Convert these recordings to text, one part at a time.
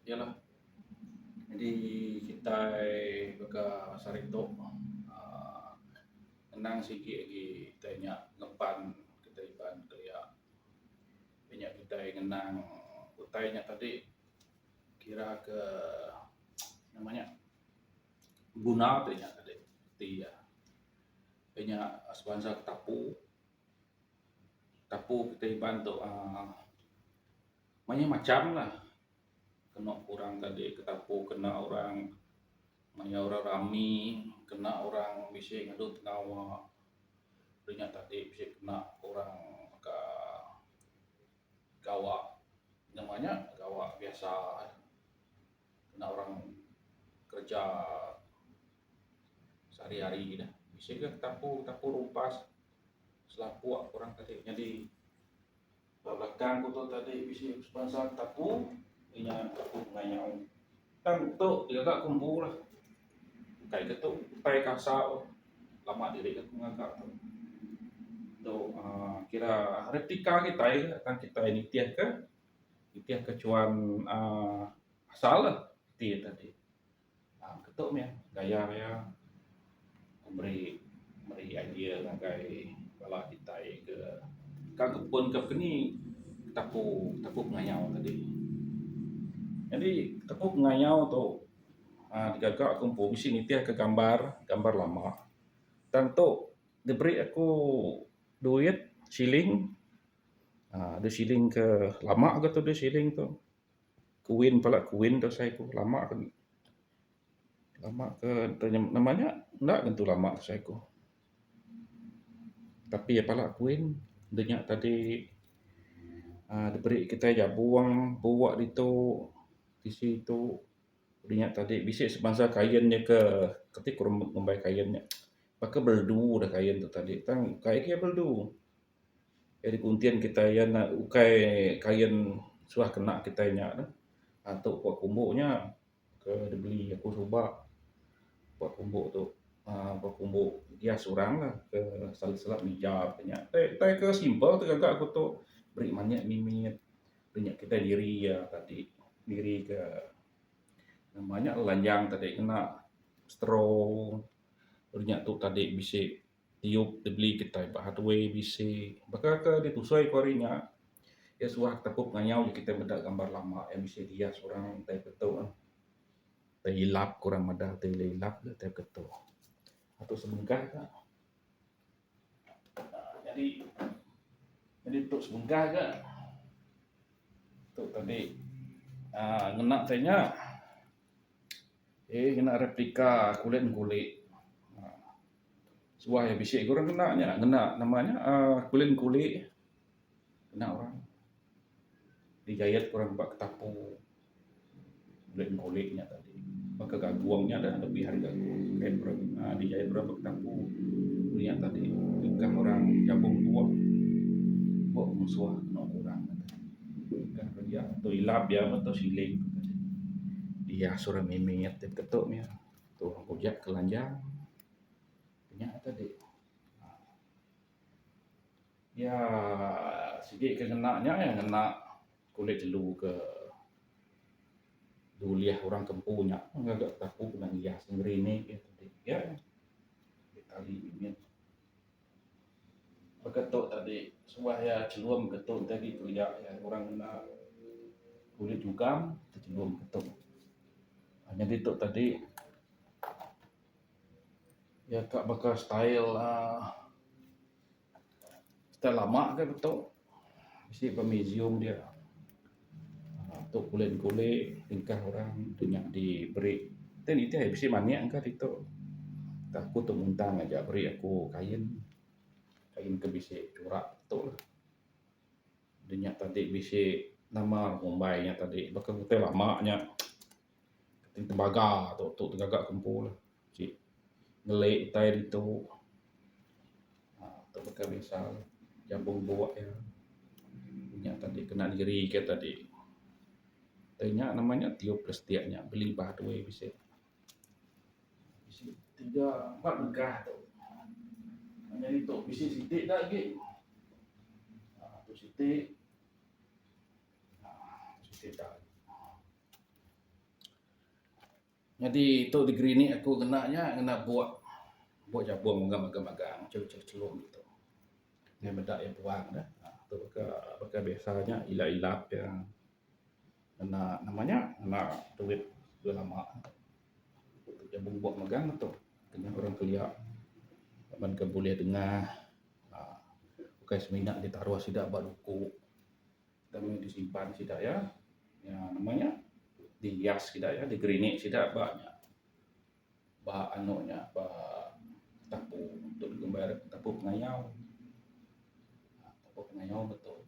Iya lah. Nyadi kitai baka sehari tu uhh ngenang sigi agi kitai nya ngepan kitai Iban kelia. Inya kitai ngenang utai nya tadi kira ke nama nya guna ti nya tadi ti iya. Inya sebansa ketapu. Tapu kitai Iban tu uhh mayuh macam lah. Kenu orang tadi ketapu kena orang maya orang rami kena orang bisi ngadu pengawa nya tadi bisi kena orang ka gawa nama nya gawa biasa kena orang kerja sehari hari ne. Bisi ga ketapu ketapu rumpas selapuk orang tadi nyadi. Ba belakang ku tu tadi bisi sebansa tapu inya tapu pengayau. Tang tu digaga ku empu lah. Ukai ke tu utai ke asal lama diri ke ku ngaga tu. Tu aaa kira replika kitai tang kitai nitih ke nitih ke chuan aaa asal lah ti tadi. Aaa ketu mih gaya iya meri meri idea ngagai bala kitai ke ka kepun ke keni tapu tapu pengayau tadi. Nyadi tapu pengayau tu aaa digaga ku empu bisi nitih ka gambar gambar lama. Tang tu diberi aku duit siling aaa duit siling ke lama ke tu duit siling tu. Kuin pala kuin tu asai ku lama ke lama ke nama nya enda tentu lama asai ku. Tapi pala kuin da nya tadi aaa diberi kitai jabung buak ditu tisi tu da nya tadi bisi sebansa kain nya ke reti ku ngumbai kain nya baka beledu da kain tu tadi tang kai agi beledu. Jadi gunting kitai iya ne ukai kain suah kena kitai nya ne antu pua kumbu nya ke dibeli aku suba. Pua kumbu tu uhh pua kumbu hias orang lah ke selap selap mija nya. Tai ke simple ti gaga aku tu beri manik mimit inya kitai diri iya tadi diri ke nama nya lanjang tadi ngena straw nya tu tadi bisi Tiup dibeli kitai ba hardware bisi baka ke ditusui ku hari nya iya suah tepup ngayau kitai meda gambar lama iya bisi dias orang tai ketu tai ilap ku orang madah tai ilap ilap tai ketu. Atu sebengkah ka nyadi nyadi tu sebengkah ka tu tadi aaa ngena tai nya. Eii ngena replika kulit engkuli. Suah iya bisi ga orang ngena nya ngena nama nya aaa kulit engkuli ngena orang digayet orang ba ketapu kulit engkuli nya tadi. Baka gagung nya dah lebih ari gagung aaa digayet orang ba ketapu nya tadi engkah orang jabung buok buok musuh kena orang. Tu ilap iya meto siling iya suruh mimit ketu mih tu ujak kelanjang nya tadi iya sigi ke ngena nya iya ngena kulit jelu ke dulih orang ke empu nya ngaga tapu kena ngias ngerini iya tali mimit. Baka tu tadi suah iya chelum ke tu enti agi kelia iya orang ngena kulit jugam chelum ke tu. Nyadi tu tadi iya ka baka style aaa style lama ga tu bisi ba museum dia. Tu kulit kulit tingkah orang nya diberi ti nitih bisi manik ka ditu. Aku tu muntang aja beri aku kain, kain ke bisi churak tu lah. Nya tadi bisi nama ngumbai nya tadi baka utai lama nya tembaga tu tu gaga ku empu lah. Ngeli utai ditu aaa tu baka biasa jabung buk iya. Nya tadi kena diri ke tadi. Tai nya nama nya tiup plastik nya beli ba hardware bisi. Bisi tiga empat bengkah tu. Nyadi tu bisi siti da agi. Aaa tu siti aaa siti da agi. Nyadi tu degree ni aku ngena nya ngena buk, buk jabong mega magang-magang chelum-chelum ditu. Ngai meda iya puang dah. Tu baka baka biasa nya ilap-ilap iya ngena nama nya ngena duit duit lama. Jabong buk magang tu kena orang kelia laban ke bulih dengah aaa ukai semina ditaruh sida ba duku. Tang meh disimpan sida iya nya nama nya dihias sida iya digerinik sida ba nya ba anu nya ba tapu tu dikumbai tapu pengayau tapu pengayau betul.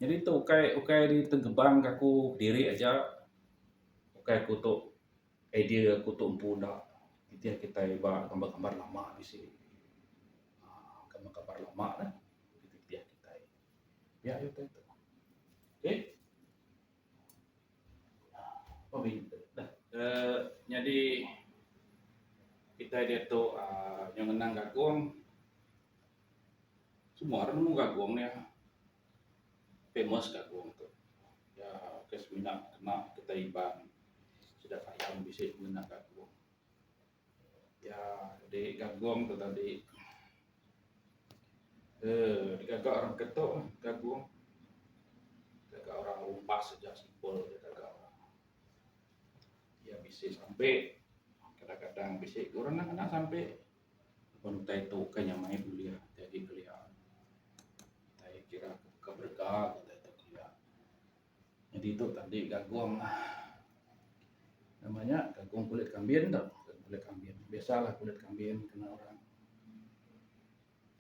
Nyadi tu ukai ukai ditengebang ka aku kediri aja ukai aku tu idea aku tu empu enda nitih kitai ba gambar-gambar lama bisi aaa gambar-gambar lama ne dititih kitai. Pia aja utai tu. Okey. Uhh nyadi kitai diatu uhh nyau ngenang gagong semua orang nemu gagong nya famous gagong tu. Iya ukai semina kena kitai Iban sida Kayan bisi ngena gagong. Iya di gagong tu tadi uhh digaga orang keto gagong gaga orang rumpas aja simple aja gaga orang. Iya bisi sampe kadang kadang bisi orang ngena sampe laban utai tu ukai nyamai bulih ti agi kelia. Utai kira ke berega utai tu kelia. Nyadi tu tadi gagong nama nya gagong kulit kambin tu kulit kambin biasalah kulit kambin kena orang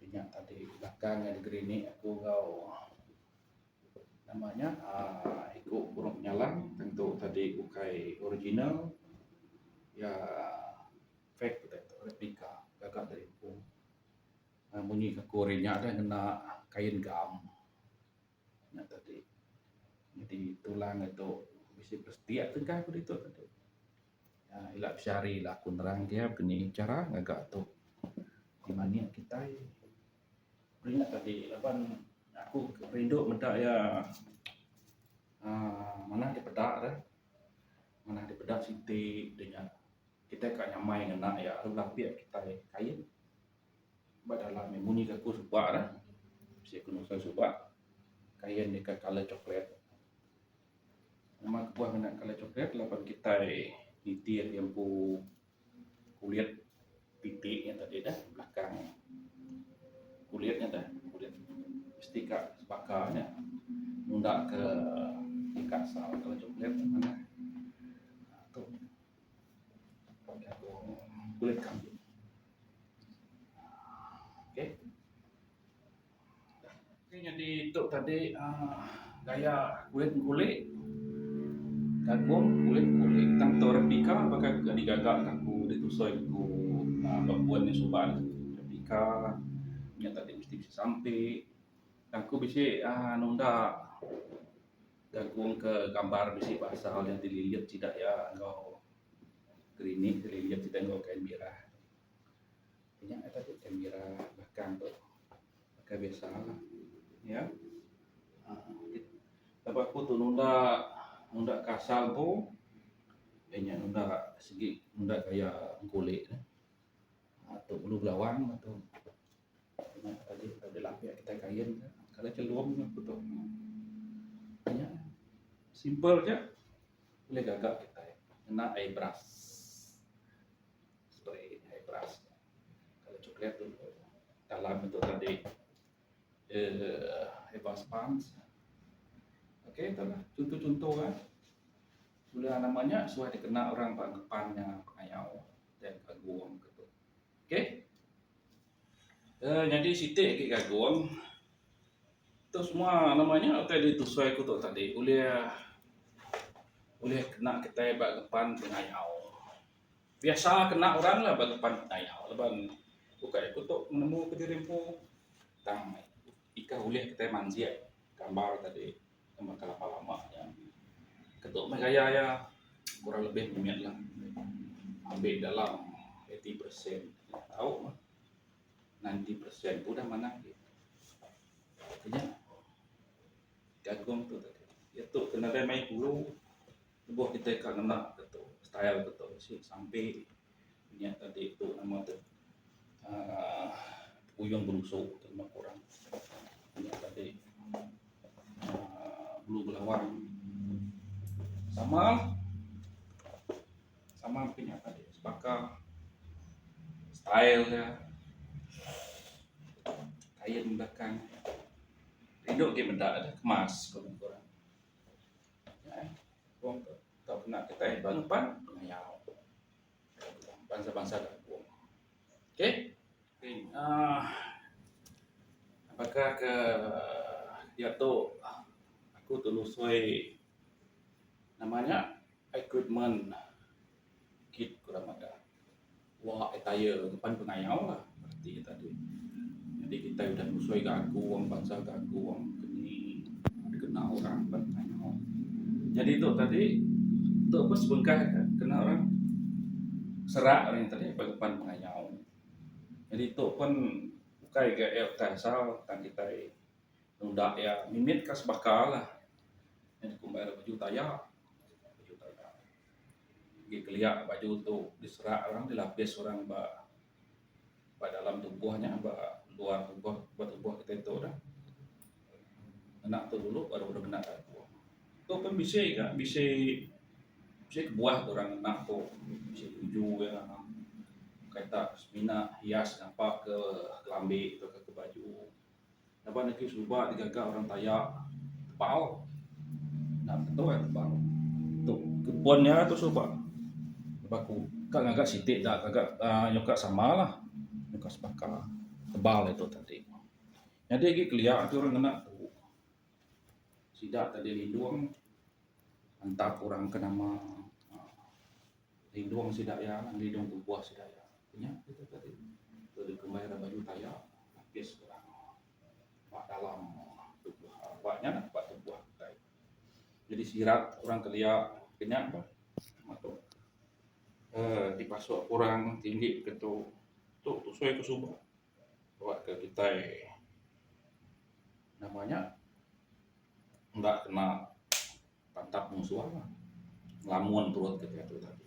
inya tadi belakang nya dikerinik aku enggau nama nya aaa iku burung kenyalang tentu tadi ukai original iya fake replika gaga dari empu munyi aku ari nya deh ngena kain gam. Nya tadi. Nyadi tulang ditu bisi plastik engka ku ditu tadi. Aaa ila bisi hari ila aku nerang dia keni chara ngaga tu manik kitai. Nya tadi laban aku rindu meda iya aaa manah dipeda deh. Manah dipeda siti da nya kitai ka nyamai ngena iya lalu lapik kitai kain. Ba dalam nya munyi ke aku suba dah. Bisi aku nusoi suba kain deka colour coklat. Nama kebuah ngena colour coklat laban kitai nitih iya empu kulit piti nya tadi dah belakang kulit nya dah kulit mesti ka sebaka nya nunda ke ika asal colour coklat manah. Tu kulit kambing. Okey. Okey nyadi tu tadi aaa gaya kulit engkuli gagong kulit engkuli tang tu replika baka ke digaga aku ditusoi ku aaa ba pun nya suba replika nya tadi mesti bisi sampi aku bisi aaa nunda gagong ke gambar bisi ba asal nya dililit sida iya enggau Klinik dililit sida enggau kain mirah. Nya meh tadi kain mirah belakang tu baka biasa lah ya. Aaa Lebuh aku tu nunda nunda kasal empu iya nya nunda sigi nunda gaya engkuli ne. Aaa tu ulu belawang tu. Nya tadi dilapik kitai kain kalau chelum aku tu. Nya simple aja. Ulih gaga kitai ngena air brush spray air brush kalau coklat tu dalam tu tadi uhh eva sponge ok tu lah chunto chunto eh bala nama nya suah dikena orang ba ngepan nya pengayau dan agung ke tu ok uhh nyadi siti agi gagung Tu semua nama nya utai ditusui aku tu tadi ulih ulih kena kitai ba ngepan pengayau. Biasa kena orang lah ba ngepan pengayau laban ukai aku tu nemu kediri empu tang ikah ulih kitai mansik gambar tadi gambar ke lama lama nya. Ketu meh gaya iya kurang lebih mimit lah ambi dalam 80% tau mah. 90% pun udah manah agi. Nya gagong tu tadi. Diatu ke nadai mai ulu. Lebuh kitai ka ngena ke tu style ke tu bisi sampi nya tadi tu nama tu uhh tekuyung belusu tu nama ku orang. Nya tadi uhh bulu belawang sama sama meh nya tadi sebaka style iya kain belakang rindu agi meda ne kemas ku orang. Tau kena kitai ba ngepan pengayau bansa-bansa kampung. Okey. Aaa baka ke diatu aku telusui nama nya equipment kit ku orang madah. Wak attire ngepan pengayau lah reti tadi. Nyadi kitai udah nusui gagung bansa gagung keni dikena orang ngepan pengayau. Nyadi tu tadi tu pun sebengkah kena orang serak orang tadi ngepan pengayau. Nyadi tu pun ukai ga iya utai asal tang kitai nunda iya mimit ka sebaka lah. Nyadi kumbai baju taya. Baju taya. Agi kelia baju tu diserak orang dilapis orang ba ba dalam tubuh nya ba luar tubuh ba tubuh kitai tu dah. Ngena tu dulu baru deh ngena dagu. Tu pun bisi ga bisi bisi kebuah orang ngena tu bisi tuju iya kai tak semina hias ngapa ke kelambi tauka ke baju. Laban agi suba digaga orang taya tebal enda tentu ai tebal. Tu kebun iya tu suba ba ku ka ngaga siti da ngaga aaa nyuka sama lah nyuka sebaka tebal ditu tadi. Nyadi agi kelia ti orang ngena tu sida tadi lindung antap orang ke nama aaa lindung sida iya lindung tubuh sida iya. Nya kita tadi tu dikumbai ra baju taya lapis orang ba dalam tubuh ba nya lah ba tubuh kitai. Jadi sirat orang kelia ke nya bah tu uhh dipasuk orang tinggi ke tu tu tusui ke suba wak ke kitai nama nya enda kena Pantap munsuh lah. Ngelamun perut kitai tu tadi.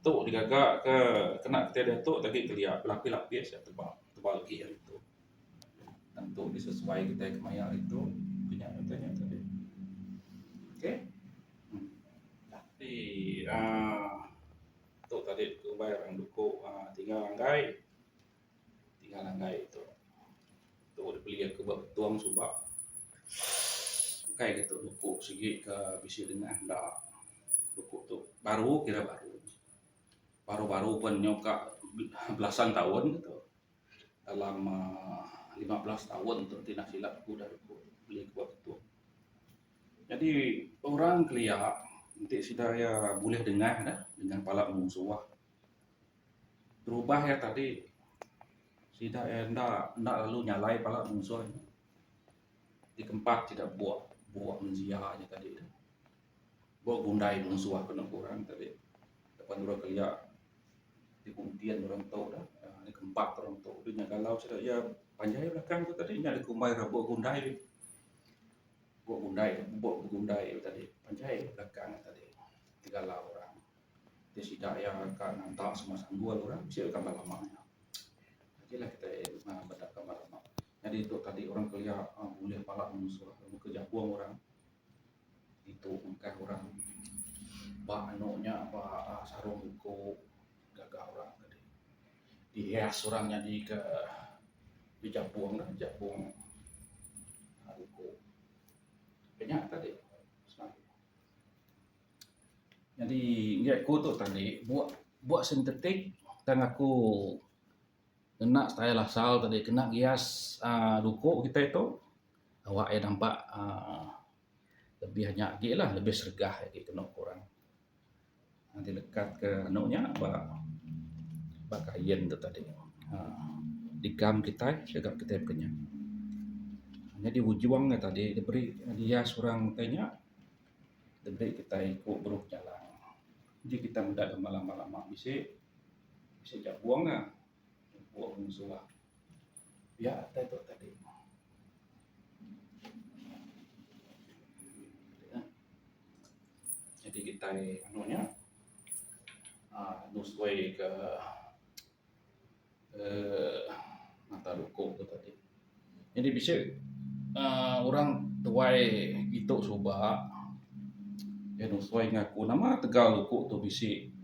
Tu digaga ke kena kitai diatu agi kelia belapis-lapis iya tebal tebal agi ari tu. Tentu disesuai kitai kemaya hari tu kinya kitai nya tadi. Okey. Tapi aaa tu tadi kumbai orang duku aaa tinggal langgai. Tinggal langgai tu. Tu dibeli aku ba Betong suba. Ukai ke tu duku sigi ke bisi dengah enda. Duku tu baru kira baru. Baru-baru pun nyau ka belasan taun tu. Dalam uhh 15 taun tu ti enda silap aku udah duku tu beli aku ba Betong. Nyadi orang kelia enti sida iya bulih dengah dah dengah pala munsuh. Terubah iya tadi sida iya enda enda lalu nyalai pala munsuh nya. Dikempat sida buk buk mensia nya tadi tu. Buk gundai munsuh kenu ku orang tadi. Lepas orang kelia dikuntin orang tu dah dikempat orang tu nya galau sida iya panjai belakang tu tadi nya dikumbai ra buk gundai. Buk gundai buk begundai tadi panjai belakang tadi digalau orang. Ti sida iya ka nganta semua sanggul orang bisi gambar lama nya. Agi lah kitai meda gambar lama. Nyadi tu tadi orang kelia bulih pala munsuh muka jabung orang ditu mengkah orang ba anu nya ba sarung duku gaga orang tadi. Dihias orang nyadi ke dijabung lah jabung duku. Nya tadi. Nyadi enggai aku tu tadi buk buk sintetik tang aku ngena style asal tadi kena ngias aaa duku kitai tu awak iya nampak aaa lebih nya agi lah lebih segah agi kenu ku orang. Dilekat ke anu nya ba ba kain tu tadi aaa digam kitai gaga kitai pekenya. Nyadi ujung ne tadi diberi dihias orang utai nya. Diberi kitai iku beruh jalang. Ji kitai meda da lama lama bisi bisi jabung ah jabung suah pia tai tu tadi. Nyadi kitai anu nya uhh nusui ke uhh mata duku tu tadi. Nyadi bisi uhh orang tuai ditu suba iya nusui ngaku nama tegal duku tu bisi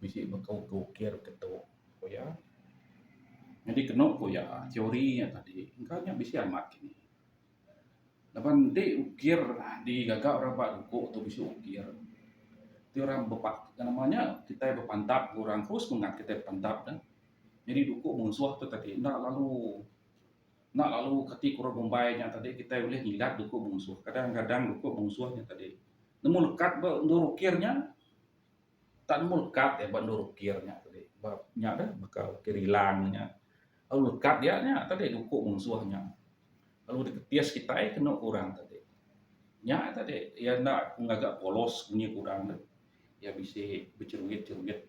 bisi baka ukir ke tu ku iya. Nyadi kenu ku iya teori nya tadi engka nya bisi amat kini. Laban enti ukir digaga orang ba duku tu bisi ukir ti orang bepa nama nya kitai bepantap orang terus mengat kitai bepantap ne. Nyadi duku munsuh tu tadi enda lalu enda lalu kati ku orang ngumbai nya tadi kitai ulih ngilat duku munsuh. Kadang kadang duku munsuh nya tadi nemu lekat ba endur ukir nya. Tak nemu lekat iya ba endur ukir nya tadi. Ba nya deh baka ukir ilang nya. Lalu lekat dia nya tadi duku munsuh nya. Lalu diketis kitai kenu ku orang tadi. Nya tadi iya enda ngaga polos munyi ku orang deh. Iya bisi becheruit-cheruit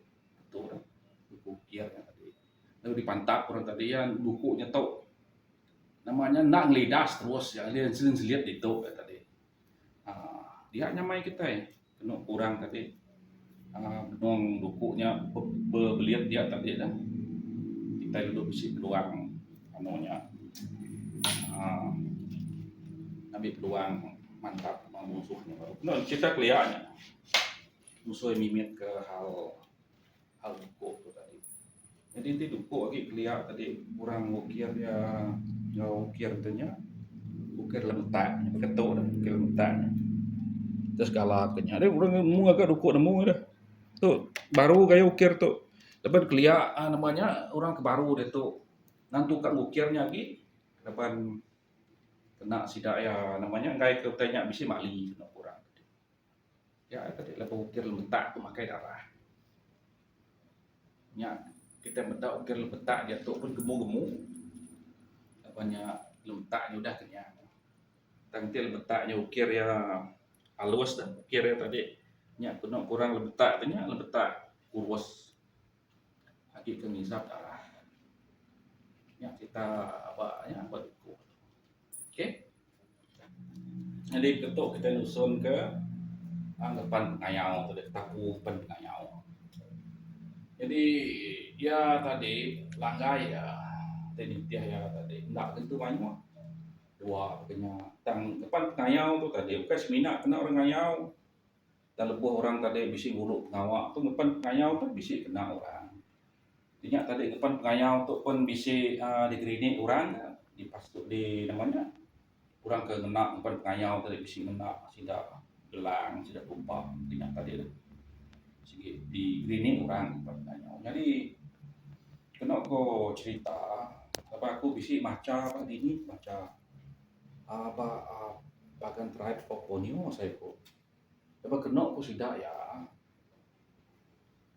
tu deh duku ukir nya tadi. Lalu dipantap orang tadi iya duku nya tu nama nya enda ngelidas terus iya selit-selit ditu tadi. Aaa dia nyamai kitai. Kenu kurang tadi uhh benung duku nya bebelit dia tadi dah kitai dulu bisi peluang anu nya uhh ngambi peluang mantap munsuh nya baru. Enda cerita kelia nya musui mimit ke hal hal duku tu tadi. Jadi ti duku agi kelia tadi orang ukir iya enggau ukir tu nya ukir lemetak baka tu dah ukir lemetak nya. Deh segala ke nya deh orang nemu ngaga duku nemu deh. Tu baru gaya ukir tu laban kelia aaa nama nya orang ke baru diatu ngan tukang ukir nya agi laban kena sida iya nama nya enggai ke utai nya bisi mali kena orang. Ya tadi lebuh ukir lemetak tu makai darah. Nya kitai meda ukir lemetak diatu pun gemu-gemu laban nya lemetak nya udah kenyang. Tang enti lemetak nya ukir iya alus da ukir iya tadi nya penu kurang lemetak ti nya lemetak kurus agi ke ngisap darah. Nya kita aba nya aba duku. Okay. Nyadi ketu kitai nusun ke anggapan pengayau tu deh taku pen pengayau. Jadi iya tadi langgai iya ti nitih iya tadi enda tentu mayuh dua ke nya tang ngepan pengayau tu tadi ukai semina kena orang ngayau tang lebuh orang tadi bisi ngulu pengawa tu ngepan pengayau tu bisi kena orang. Inya tadi ngepan pengayau tu pun bisi uhh dikerinik orang dipastu di nama nya orang ke ngena ngepan pengayau tadi bisi ngena sida gelang sida tumpa inya tadi sigi dikerinik orang ngepan pengayau. Nyadi kenu ko cerita laban aku bisi macha ba dini macha uhh ba Bagan Tribe of Borneo asai ku. Laban kenu ku sida iya.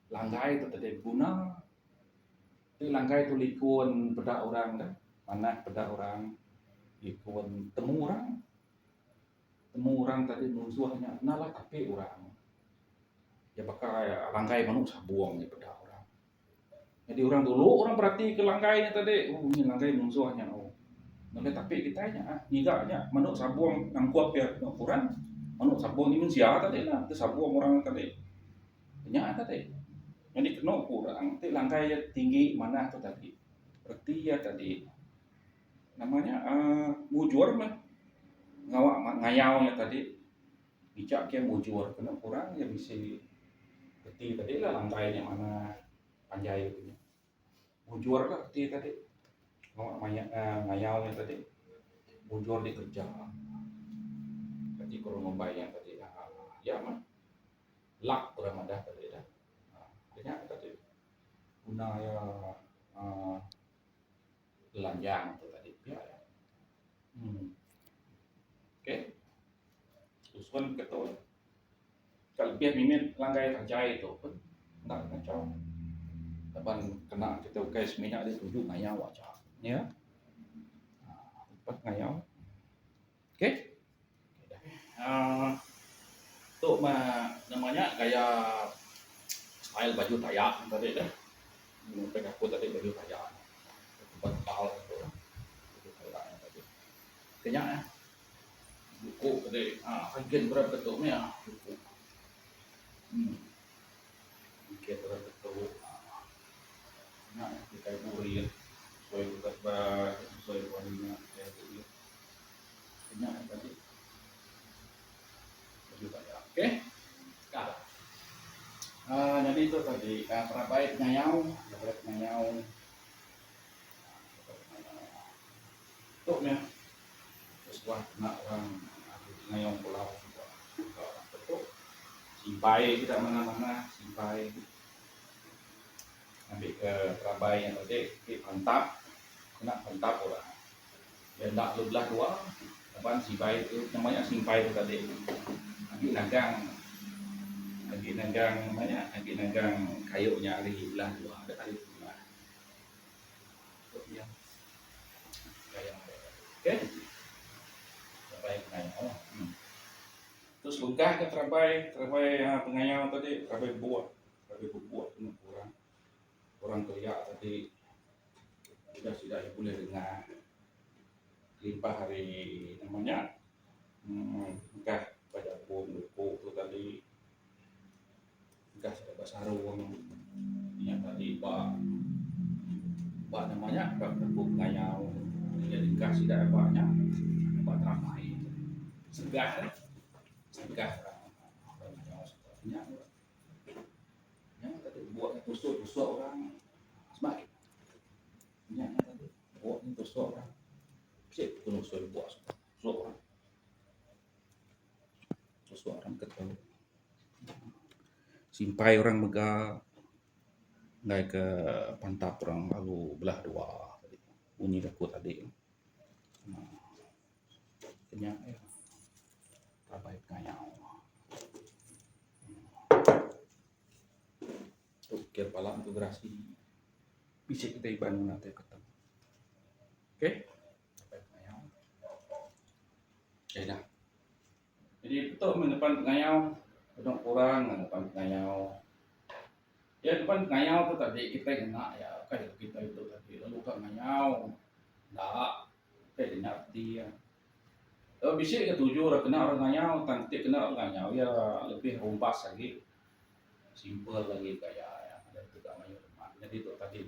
Langgai tu tadi beguna. Ti langgai tu likun peda orang deh manah peda orang likun temu orang. Temu orang tadi munsuh nya enda lah tapi orang. Iya baka langgai manu sabung nya peda orang. Nyadi orang dulu orang berati ke langgai nya tadi uhh nyin langgai munsuh nya uhh. Ngagai tapi kitai nya ah ngiga nya manu sabung nangkup iya orang manu sabung nya mensia tadi lah sabung orang tadi. Nya tadi. Nyadi kenu ku orang ti langgai iya tinggi manah tu tadi reti iya tadi nama nya uhh mujur meh ngawa ngayau nya tadi ngicha ke mujur kenu ku orang iya bisi reti tadi lah langgai nya manah panjai nya. Mujur ka reti tadi ngawa uhh ngayau nya tadi mujur dikereja. Reti ku orang ngumbai nya tadi uhh iya mah. Luck orang madah tadi dah. Uhh nya tadi guna iya uhh lanjang tu tadi pia iya. Uhh okay usun ke tu ka lebih mimit langgai rajai tu pun enda ngachau laban kena kita ukai semina dituju ngayau aja ya. Uhh ngayau. Okay. Uhh tu mah nama nya gaya style baju Dayak tadi deh. Mung aku tadi baju Dayak. Bantal tu baju Dayak tadi. Ke nya eh buku tadi uhh rajin berap tu meh buku. Uhh Bukit orang tetu nya kitai burit soi ba soi wang nya kitai burit nya tadi okey ka uhh nyadi tu tadi terabai pengayau terabai pengayau tu meh Kesuah kena orang ngayau pulau suba tu simpai sida manah manah simpai ngambi ke terabai nya tadi ti pantap kena pantap orang iya enda lalu belah dua laban simpai tu nama nya simpai tu tadi agi nagang agi nagang nama nya agi nagang kayu nya ari belah dua ari belah. Tu sebengkah ke terabai, terabai pengayau tadi, terabai buk, terabai bebuk kena orang. Orang kelia tadi udah sida iya bulih dengah kelimpah ari nama nya uhh engkah ba jabong ruku tu tadi. Engkah sida ba sarung nya tadi ba ba nama nya ba tepu pengayau jadi engkah sida ba nya ba terabai segah segah nya nya tadi buk tusuk tusuk orang sebab nya tadi buk tusuk orang sik pun tusuk buk tusuk orang. Tusuk orang ke tau. Simpai orang mega enggai ke pantap orang lalu belah dua munyi jaku tadi. Uhh nya iya rabai pengayau. Tu pikir pala entu gerasi bisi kitai iban ngena tai ketem. Okay. Okay dah. Jadi tu meh nepan pengayau benung kurang nepan pengayau. Ya nepan pengayau tu tadi kitai ngena iya kai kitai tu tadi lalu ka ngayau enda kai nya reti iya. Lalu bisi ga tuju ra kena orang ngayau tang ti kena orang ngayau iya lebih rumpas agi simple agi gaya iya mayuh leman. Jadi tu tadi.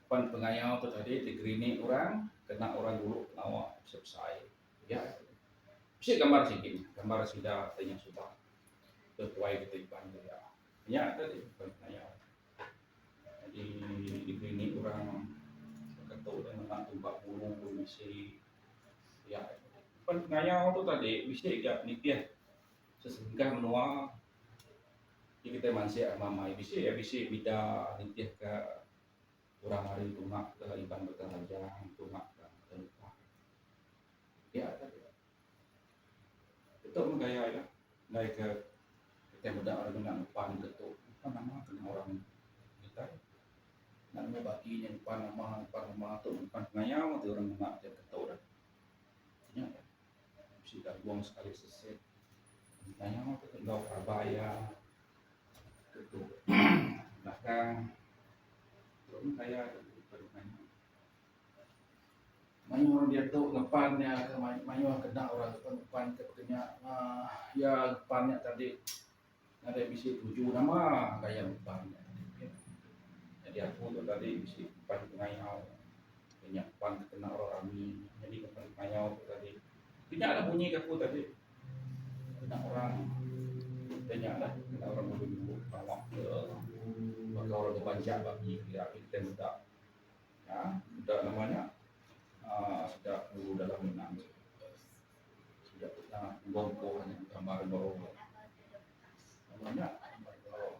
Pan pengayau tu tadi ti gerinik orang kena orang dulu pengawa besai besai. Ya. Bisi gambar sigi nya, gambar sida ti nya suba ke tuai kitai Iban kelia. Nya tadi pan pengayau. Jadi digerinik orang baka tu ngena tumbak bulu bisi ya. Pan pengayau tu tadi bisi ga nitih sesebengkah menua. Ti kitai mansik amai bisi bisi bida nitih ka orang ari tunga ke Iban Batang Rajang tunga ka Batang Lupar. Pia ka tu. Itu meh gaya iya enggai ke kitai meda orang ngena ngepan ke tu. Ngepan nama kena orang kitai. Enda nemu bagi nya ngepan nama ngepan nama tu ngepan pengayau ti orang ngena ti ke tu dah. Nya. Bisi gabung sekali seset. Tanya tu enggau kaban iya ke tu belakang tu meh gaya mayuh orang diatu ngepan nya ke mayuh kena orang ngepan ke baka nya uhh iya ngepan nya tadi Nadai bisi tuju nama gaya uban nya tadi. Nyadi aku tu tadi bisi uban pengayau inya uban ke kena orang rami nyadi uban pengayau tu tadi. Inya lah bunyi ke aku tadi kena orang da nya lah kena orang ngulu ngulu pengawa ke baka orang bebanca ba bunyi kelia kitai meda uhh meda nama nya uhh sida guru dalam menang. Sida tu tang enggau nya gambar enggau nama nya gambar enggau.